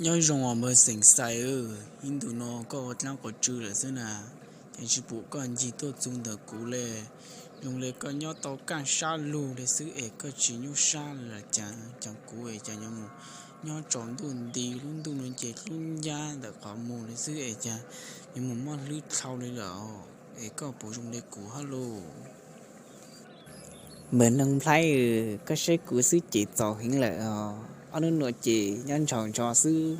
Nyob zoo os npawg Xeem Xais, ib ntus no koj ua dlaab quas tsw lawm xwb na, ces tsis pum koj ncig tuaj txug ntawm kuv le. Zoo le koj nyob tau kaj sab lug le xwb es koj tsis nyuaj sab le los cas? Cas kuv es cas yuav mus nyob tsaus ntuj nti, lub ntuj no ces hlub ncab ntawm qhov muag le xwb es cas yuav mus mob hlwb dlhau li lawm es koj puas zoo le kuv hab lauj? Npawg Noog Nplhaib, koj saib kuv xwb ces txaus heev lawm os. Ob hnub no ces nyob ntshaus ntsho xwb,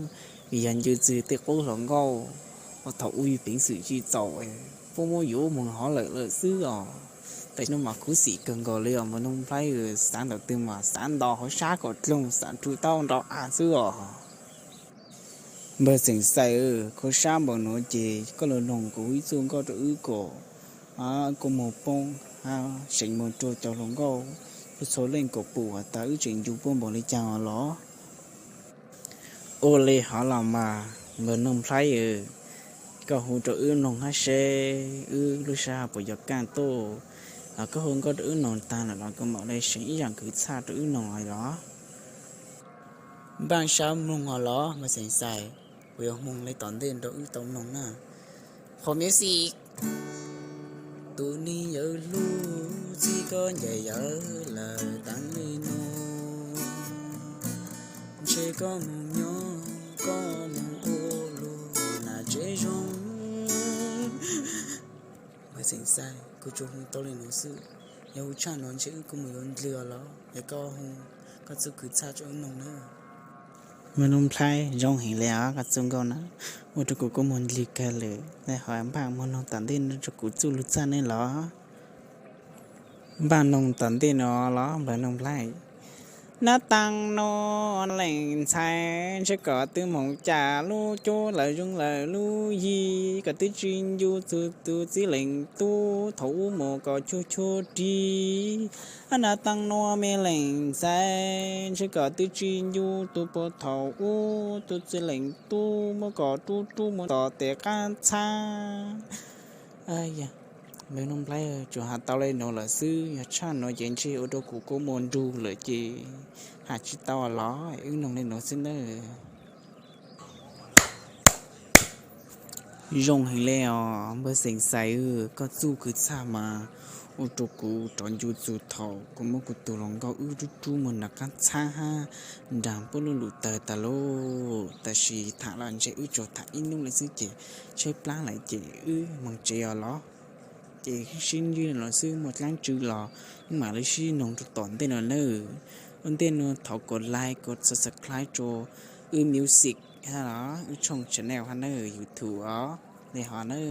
vim yog ncu txwg tej qub hluas nkauj uas thaum ub yus peev xwm tsis txaus, puab muab yuav ua moog hov lawm lawm xwb os. Tam sim no mas khuv xim kawg nkaus li os npawg Noog Nplhaib, xav ntawm twg mas xav nto hauv sab kom dloog, xav rua taub nrau av xwb os. Npawg Xeem Xais, khuv sab npaum nuav ces koj lug noog kuv ib txuj nkauj rau wb kom kuj moog poob hab seev moog rua cov hluas nkauj txhua leej kom pum has tas wb tseem ncu puab npaum li cas os los. Ua li hov los mas npawg Noog Nplhaib, koj hu rau wb noog hab seb wb lub sab hab puas yuav kaj tuaj. Koj hu nkauj rau wb noog taag lawm los kuv mam le seev ib yaam kwv txhaj rau wb noog os los. Npaj sab mloog os los npawg Xeem Xais, kuv yuav moog le tom ntej rau wb tau mloog na. Qhov miv xij. Tus neeg yawg hlub, txij koj ncaim yawg lawm taag le nuav, ntshe koj moog nyob, koj moog ua lug nam tsev zoo. Npawg Xeem Xais, kuv tsuas hu tau le nuav xwb, yog hu tshaj nuav ntshe wb kuj moog yuav ndlwg os los, yog koj hu koj txuj kwv txhaj rau wb noog na. Npawg Noog Nplhaib, zoo heev le os koj txuj nkauj na, ua rau kuv kuj moog ndlwg kawg lawm. Le hov npaj moog noog tom ntej no rau kuv txuj lug txhaj ne los. Npaj noog tom ntej no los npawg Noog Nplhaib. Nab taag nuav leej ntxhais, ntshe kom twb moog cas lub cuab lawm zoo lawm lub yig, kom twb tsis ncu txug tus txiv leej tub thaum ub mus kom cuag cuag rig. Nab taag nuav me leej ntxhais, ntshe kom twb tsis ncu tug puag thaum ub tus txiv leej tub muab kom rub rub mus tom tes qab txhab. Npawg Noog Nplhaib, tsuas has tau le nuav lawm xwb, yog tshaj nuav ces ntshe ua rau kuv kuj moog nrug lawm ces has tsis tau los, wb noog le nuav xwb nawb. Zoo heev le os npawg Xeem Xais, koj txuj kwv txhaj mas ua rau kuv rov ncu txug thaum kuv muab kuv tus hluas nkauj wb rub rub mus nram qab txhab hab nraag puab lub lug tawg tas lauj. Tab sis tham los ntshe wb tsuas tham ib nub le xwb ces tshaib plab lawm ces wb moog tsev os los. Ces sib ntsib le nuav xwb, muaj dlaab tsi los wb mam li sib noog rau tom ntej no nawb. Ua ntej nuav thov kom like kom subscribe rau wb music hab wb tshooj channel hab nawb, YouTube os. Le hov nawb.